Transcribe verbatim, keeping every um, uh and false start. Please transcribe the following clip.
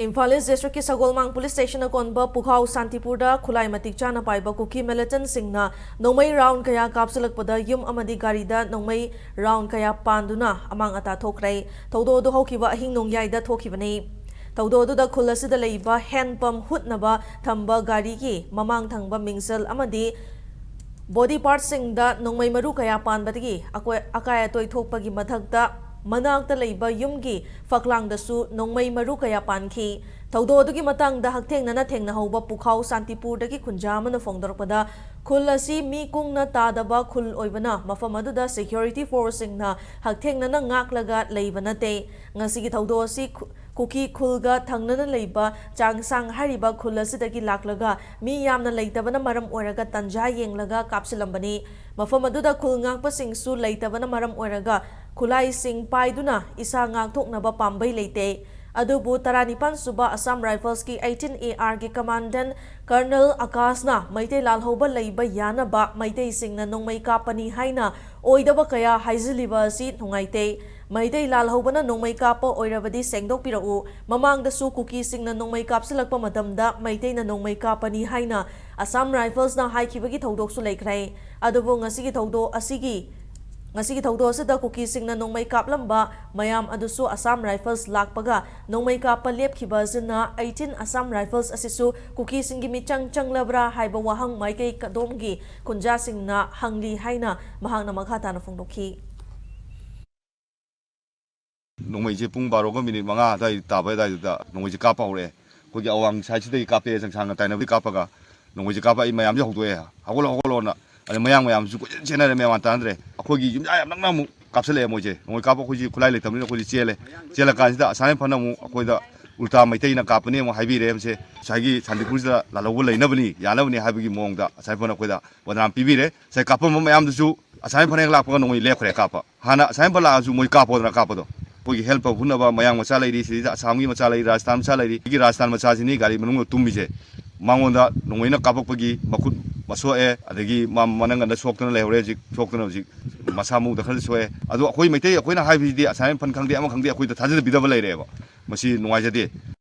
ꯏꯝꯐꯥꯜ ꯏꯁ ꯗꯤꯁꯇ꯭ꯔꯤꯛꯀꯤ ꯁꯒꯣꯜꯃꯥꯡ ꯄꯨꯂꯤꯁ ꯁ꯭ꯇꯦꯁꯟꯅ ꯀꯣꯟꯕ ꯄꯨꯈꯥꯎ ꯁꯥꯟꯇꯤꯄꯨꯔꯗ ꯈꯨꯠꯂꯥꯏ ꯃꯇꯤꯛ ꯆꯥꯅ ꯄꯥꯏꯕ ꯀꯨꯀꯤ ꯃꯤꯂꯤꯇꯦꯟꯠꯁꯤꯡꯅ ꯅꯣꯡꯃꯩ ꯔꯥꯎꯟ ꯀꯌꯥ ꯀꯥꯞꯁꯤꯜꯂꯛꯄꯗ ꯌꯨꯝ ꯑꯃꯗꯤ ꯒꯥꯔꯤꯗ ꯅꯣꯡꯃꯩ ꯔꯥꯎꯟ ꯀꯌꯥ ꯄꯥꯟꯗꯨꯅ ꯑꯃꯥꯡ ꯑꯇꯥ ꯊꯣꯛꯈ꯭ꯔꯦ꯫ ꯊꯧꯗꯣꯛ ꯑꯗꯨ ꯍꯧꯈꯤꯕ ꯑꯍꯤꯡ ꯅꯣꯡꯌꯥꯏꯗ ꯊꯣꯛꯈꯤꯕꯅꯤ꯫ ꯊꯧꯗꯣꯛ ꯑꯗꯨꯗ ꯈꯨꯜ ꯑꯁꯤꯗ ꯂꯩꯕ ꯍꯦꯟ ꯄꯝ ꯍꯨꯠꯅꯕ ꯊꯝꯕ ꯒꯥꯔꯤꯒꯤ ꯃꯃꯥꯡ ꯊꯪꯕ ꯃꯤꯡꯁꯦꯜ ꯑꯃꯗꯤ ꯕꯣꯗꯤ ꯄꯥꯔꯠꯁꯤꯡꯗ ꯅꯣꯡꯃꯩ ꯃꯔꯨ ꯀꯌꯥ ꯄꯥꯟꯕꯗꯒꯤ ꯑꯀꯣꯏ-, ꯑꯀꯥꯏ ꯑꯇꯣꯏ ꯊꯣꯛꯄꯒꯤ ꯃꯊꯛꯇ ꯃꯅꯥꯛꯇ ꯂꯩꯕ ꯌꯨꯝꯒꯤ ꯐꯛꯂꯥꯡꯗꯁꯨ ꯅꯣꯡꯃꯩ ꯃꯔꯨ ꯀꯌꯥ ꯄꯥꯟꯈꯤ꯫ ꯊꯧꯗꯣꯛ ꯑꯗꯨꯒꯤ ꯃꯇꯥꯡꯗ ꯍꯛꯊꯦꯡꯅꯅ ꯊꯦꯡꯅꯍꯧꯕ ꯄꯨꯈꯥꯎ ꯁꯥꯟꯇꯤꯄꯨꯔꯗꯒꯤ ꯈꯨꯟꯖꯥ ꯑꯃꯅ ꯐꯣꯡꯗꯣꯔꯛꯄꯗ, ꯈꯨꯜ ꯑꯁꯤ ꯃꯤ ꯀꯨꯡꯅ ꯇꯥꯗꯕ ꯈꯨꯜ ꯑꯣꯏꯕꯅ ꯃꯐꯝ ꯑꯗꯨꯗ ꯁꯦꯀ꯭ꯌꯨꯔꯤꯇꯤ ꯐꯣꯔꯁꯁꯤꯡꯅ ꯍꯛꯊꯦꯡꯅꯅ ꯉꯥꯛꯂꯒ ꯂꯩꯕ ꯅꯠꯇꯦ꯫ ꯉꯁꯤꯒꯤ ꯊꯧꯗꯣꯛ ꯑꯁꯤ ꯈꯨ-, ꯀꯨꯀꯤ ꯈꯨꯜꯒ ꯊꯪꯅꯅ ꯂꯩꯕ ꯆꯥꯡꯁꯥꯡ ꯍꯥꯏꯔꯤꯕ ꯈꯨꯜ ꯑꯁꯤꯗꯒꯤ ꯂꯥꯛꯂꯒ ꯃꯤ ꯌꯥꯝꯅ ꯂꯩꯇꯕꯅ ꯃꯔꯝ ꯑꯣꯏꯔꯒ ꯇꯟꯖꯥ ꯌꯦꯡꯂꯒ ꯀꯥꯞꯁꯤꯜꯂꯝꯕꯅꯤ꯫ ꯃꯐꯝ ꯑꯗꯨꯗ ꯈꯨꯜ ꯉꯥꯛꯄꯁꯤꯡꯁꯨ ꯂꯩꯇꯕꯅ ꯃꯔꯝ ꯑꯣꯏꯔꯒ ꯈꯨꯠꯂꯥꯏꯁꯤꯡ ꯄꯥꯏꯗꯨꯅ ꯏꯁꯥ ꯉꯥꯛꯊꯣꯛꯅꯕ ꯄꯥꯝꯕꯩ ꯂꯩꯇꯦ꯫ ꯑꯗꯨꯕꯨ ꯇꯔꯥꯅꯤꯄꯥꯟ ꯁꯨꯕ ꯑꯁꯥꯝ ꯔꯥꯏꯐꯜꯁꯀꯤ eighteen A R ꯒꯤ ꯀꯃꯥꯟꯗꯦꯟꯠ ꯀꯔꯅꯜ ꯑꯀꯥꯁꯅ ꯃꯩꯇꯩ ꯂꯥꯜꯍꯧꯕ ꯂꯩꯕ ꯌꯥꯅꯕ ꯃꯩꯇꯩꯁꯤꯡꯅ ꯅꯣꯡꯃꯩ ꯀꯥꯞꯄꯅꯤ ꯍꯥꯏꯅ ꯑꯣꯏꯗꯕ ꯀꯌꯥ ꯍꯥꯏꯖꯤꯜꯂꯤꯕ ꯑꯁꯤ ꯅꯨꯡꯉꯥꯏꯇꯦ꯫ ꯃꯩꯇꯩ ꯂꯥꯜꯍꯧꯕꯅ ꯅꯣꯡꯃꯩ ꯀꯥꯞꯄ ꯑꯣꯏꯔꯕꯗꯤ ꯁꯦꯡꯗꯣꯛꯄꯤꯔꯛꯎ꯫ ꯃꯃꯥꯡꯗꯁꯨ ꯀꯨꯀꯤꯁꯤꯡꯅ ꯅꯣꯡꯃꯩ ꯀꯥꯞꯁꯤꯜꯂꯛꯄ ꯃꯇꯝꯗ ꯃꯩꯇꯩꯅ ꯅꯣꯡꯃꯩ ꯀꯥꯞꯄꯅꯤ ꯍꯥꯏꯅ ꯑꯁꯥꯝ ꯔꯥꯏꯐꯜꯁꯅ ꯍꯥꯏꯈꯤꯕꯒꯤ ꯊꯧꯗꯣꯛꯁꯨ ꯂꯩꯈ꯭ꯔꯦ꯫ ꯑꯗꯨꯕꯨ ꯉꯁꯤꯒꯤ ꯊꯧꯗꯣꯛ ꯑꯁꯤꯒꯤ, ꯉꯁꯤꯒꯤ ꯊꯧꯗꯣꯛ ꯑꯁꯤꯗ ꯀꯨꯀꯤꯁꯤꯡꯅ ꯅꯣꯡꯃꯩ ꯀꯥꯞꯂꯝꯕ ꯃꯌꯥꯝ ꯑꯗꯨꯁꯨ ꯑꯁꯥꯝ ꯔꯥꯏꯐꯜꯁ ꯂꯥꯛꯄꯒ ꯅꯣꯡꯃꯩ ꯀꯥꯞꯄ ꯂꯦꯞꯈꯤꯕ ꯑꯁꯤꯅ eighteen Assam Rifles ꯑꯁꯤꯁꯨ ꯀꯨꯀꯤꯁꯤꯡꯒꯤ ꯃꯤꯆꯪ ꯆꯪꯂꯕ꯭ꯔꯥ ꯍꯥꯏꯕ ꯋꯥꯍꯪ ꯃꯥꯏꯀꯩ ꯀꯗꯣꯝꯒꯤ ꯈꯨꯟꯖꯥꯁꯤꯡꯅ ꯍꯪꯂꯤ ꯍꯥꯏꯅ ꯃꯍꯥꯛꯅ ꯃꯈꯥ ꯇꯥꯅ ꯐꯣꯡꯗꯣꯛꯈꯤ꯫ ꯅꯣꯡꯃꯩꯁꯦ ꯄꯨꯡ ꯕꯥꯔꯣꯒ ꯃꯤꯅꯤꯠ ꯃꯉꯥ ꯑꯗꯨꯋꯥꯏ ꯇꯥꯕ ꯑꯗꯨꯋꯥꯏꯗꯨꯗ ꯅꯣꯡꯃꯩꯁꯦ ꯀꯥꯞꯄ ꯍꯧꯔꯛꯑꯦ꯫ ꯑꯩꯈꯣꯏꯒꯤ ꯑꯋꯥꯡ ꯁꯥꯏꯠꯁꯤꯗꯒꯤ ꯀꯥꯞꯄꯛꯑꯦ, ꯆꯪꯁꯥꯡꯒ ꯇꯥꯏꯅꯕꯗꯒꯤ ꯀꯥꯞꯄꯒ ꯅꯣꯡꯃꯩꯁꯦ ꯀꯥꯞꯄ ꯑꯩ ꯃꯌꯥꯝꯁꯦ ꯍꯧꯗꯣꯛꯑꯦ, "ꯍꯧꯒꯠꯂꯣ, ꯍꯧꯒꯠꯂꯣꯅ"꯫ ꯑꯗꯩ ꯃꯌꯥꯡ ꯃꯌꯥꯝꯁꯨ ꯀꯣꯏꯆꯦꯟ ꯆꯦꯟꯅꯔꯦ, ꯃꯌꯥꯝ ꯇꯥꯟꯅꯗ꯭ꯔꯦ꯫ ꯑꯩꯈꯣꯏꯒꯤ ꯌꯨꯝꯌꯥ ꯌꯥꯝ ꯅꯛꯅ ꯑꯃꯨꯛ ꯀꯥꯞꯁꯤꯜꯂꯛꯑꯦ ꯃꯣꯏꯁꯦ꯫ ꯅꯣꯡꯃꯩ ꯀꯥꯞꯄ ꯑꯩꯈꯣꯏꯁꯤ ꯈꯨꯠꯂꯥꯏ ꯂꯩꯇꯕꯅꯤꯅ ꯑꯩꯈꯣꯏꯁꯦ ꯆꯦꯜꯂꯦ꯫ ꯆꯦꯜꯂꯀꯥꯟꯁꯤꯗ ꯑꯁꯥꯏ ꯐꯅ ꯑꯃꯨꯛ ꯑꯩꯈꯣꯏꯗ ꯎꯜꯇꯥ ꯃꯩꯇꯩꯅ ꯀꯥꯞꯄꯅꯦ ꯑꯃꯨꯛ ꯍꯥꯏꯕꯤꯔꯦ꯫ ꯃꯁꯦ ꯉꯁꯥꯏꯒꯤ ꯁꯥꯟꯇꯤꯄꯨꯔꯁꯤꯗ ꯂꯥꯜꯍꯧꯕ ꯂꯩꯅꯕꯅꯤ, ꯌꯥꯅꯕꯅꯤ ꯍꯥꯏꯕꯒꯤ ꯃꯑꯣꯡꯗ ꯑꯁꯥꯏ ꯐꯅ ꯑꯩꯈꯣꯏꯗ ꯕꯗꯅꯥꯝ ꯄꯤꯕꯤꯔꯦ꯫ ꯉꯁꯥꯏ ꯀꯥꯞꯄꯝꯕ ꯃꯌꯥꯝꯗꯨꯁꯨ ꯑꯁꯥꯏ ꯐꯅ ꯍꯦꯛ ꯂꯥꯛꯄꯒ ꯅꯣꯡꯃꯩ ꯂꯦꯞꯈ꯭ꯔꯦ ꯀꯥꯞꯄ꯫ ꯍꯥꯟꯅ ꯑꯁꯥꯏ ꯐꯅ ꯂꯥꯛꯑꯁꯨ ꯃꯣꯏ ꯀꯥꯞꯄꯣꯗꯅ ꯀꯥꯞꯄꯗꯣ꯫ ꯑꯩꯈꯣꯏꯒꯤ ꯍꯦꯜ ꯄꯝ ꯍꯨꯠꯅꯕ ꯃꯌꯥꯡ ꯃꯆꯥ ꯂꯩꯔꯤ, ꯁꯤꯗꯩꯗ ꯑꯁꯥꯝꯒꯤ ꯃꯆꯥ ꯂꯩꯔꯤ, ꯔꯥꯖꯁꯊꯥꯟ ꯃꯆꯥ ꯂꯩꯔꯤ꯫ ꯑꯩꯒꯤ ꯔꯥꯖꯁꯊꯥꯟ ꯃꯆꯥꯁꯤꯅꯤ ꯒꯥꯔꯤ ꯃꯅꯨꯡꯗ ꯇꯨꯝꯃꯤꯁꯦ꯫ ꯃꯉꯣꯟꯗ ꯅꯣꯡꯃꯩꯅ ꯀꯥꯞꯄꯛꯄꯒꯤ ꯃꯈꯨꯠ ꯃꯁꯣꯛꯑꯦ, ꯑꯗꯒꯤ ꯃꯥ ꯃꯅꯪꯒꯟꯗ ꯁꯣꯛꯇꯅ ꯂꯩꯍꯧꯔꯦ, ꯍꯧꯖꯤꯛ ꯁꯣꯛꯇꯅ ꯍꯧꯖꯤꯛ ꯃꯁꯥ ꯃꯎꯗ ꯈꯔꯗꯤ ꯁꯣꯛꯑꯦ꯫ ꯑꯗꯣ ꯑꯩꯈꯣꯏ ꯃꯩꯇꯩ ꯑꯩꯈꯣꯏꯅ ꯍꯥꯏꯕꯁꯤꯗꯤ ꯑꯁꯥꯏ ꯐꯟ ꯈꯪꯗꯦ, ꯑꯃ ꯈꯪꯗꯦ, ꯑꯩꯈꯣꯏꯗ ꯊꯥꯖꯗꯕꯤꯗꯕ ꯂꯩꯔꯦꯕ꯫ ꯃꯁꯤ ꯅꯨꯡꯉꯥꯏꯖꯗꯦ꯫